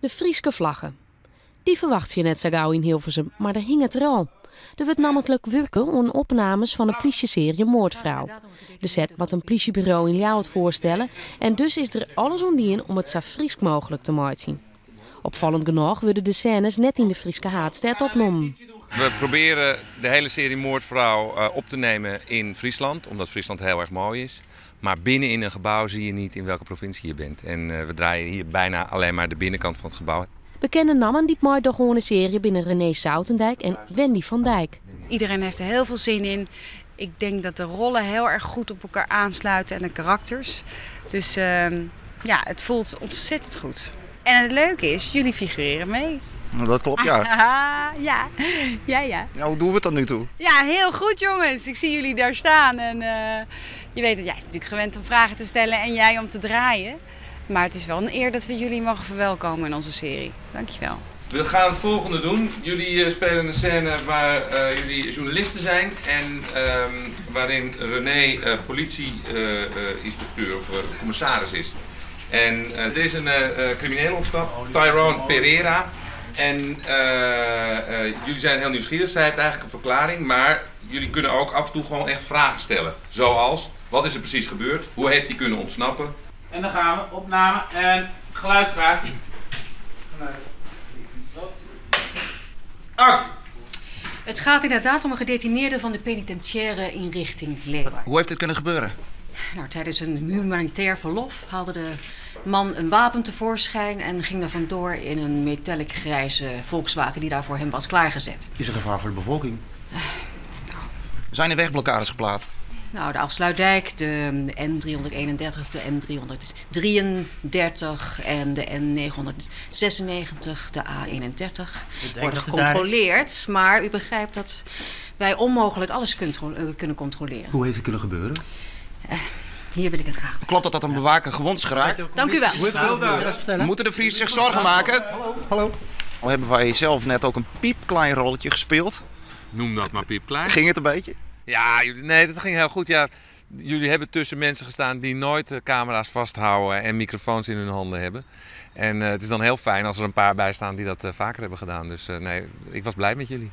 De Fryske flagge. Dy ferwachtsje je net sa gau yn Hilversum, mar der hinget er al. Der wurdt nammentlik wurke oan opnames fan de plysjesearje Moordvrouw. De set moat in plysjeburo yn Ljouwert foarstelle en dus is der alles oan dien om it sa Frysk mooglik te meitsjen. Opfallend genôch wurde de sênes net yn de Fryske haadstêd opnommen. We proberen de hele serie Moordvrouw op te nemen in Friesland, omdat Friesland heel erg mooi is. Maar binnen in een gebouw zie je niet in welke provincie je bent. En we draaien hier bijna alleen maar de binnenkant van het gebouw. Bekende nammen dy't meidogge oan de searje binne Renée Soutendijk en Wendy van Dijk. Iedereen heeft er heel veel zin in. Ik denk dat de rollen heel erg goed op elkaar aansluiten en de karakters. Dus ja, het voelt ontzettend goed. En het leuke is, jullie figureren mee. Nou, dat klopt, ja. Ja, ja, ja. Ja, hoe doen we het tot nu toe? Ja, heel goed jongens. Ik zie jullie daar staan en je weet dat jij bent natuurlijk gewend om vragen te stellen en jij om te draaien. Maar het is wel een eer dat we jullie mogen verwelkomen in onze serie. Dankjewel. We gaan het volgende doen. Jullie spelen een scène waar jullie journalisten zijn en waarin René politie-inspecteur of commissaris is. En er is een crimineel ontsnapt, Tyrone Pereira. En jullie zijn heel nieuwsgierig. Zij heeft eigenlijk een verklaring, maar jullie kunnen ook af en toe gewoon echt vragen stellen. Zoals, wat is er precies gebeurd? Hoe heeft hij kunnen ontsnappen? En dan gaan we, opname en geluid graag. Actie! Het gaat inderdaad om een gedetineerde van de penitentiaire inrichting Leeuwarden. Hoe heeft dit kunnen gebeuren? Tijdens een humanitair verlof haalde de man een wapen tevoorschijn en ging daar vandoor in een metallic grijze Volkswagen die daar voor hem was klaargezet. Is er gevaar voor de bevolking? Zijn er wegblokkades geplaatst? De Afsluitdijk, de N331, de N333 en de N996, de A31 Ik denk worden dat we daar gecontroleerd. Maar u begrijpt dat wij onmogelijk alles kunnen controleren. Hoe heeft het kunnen gebeuren? Hier wil ik het graag. Klopt dat dat een bewaker gewond is geraakt? Dank u wel. Hoe heeft het wel daar? Moeten de Friezen zich zorgen maken? Hallo, hallo. Al hebben wij zelf net ook een piepklein rolletje gespeeld. Noem dat maar piepklein. Ging het een beetje? Ja, nee, dat ging heel goed. Ja, jullie hebben tussen mensen gestaan die nooit camera's vasthouden en microfoons in hun handen hebben. En het is dan heel fijn als er een paar bij staan die dat vaker hebben gedaan. Dus nee, ik was blij met jullie.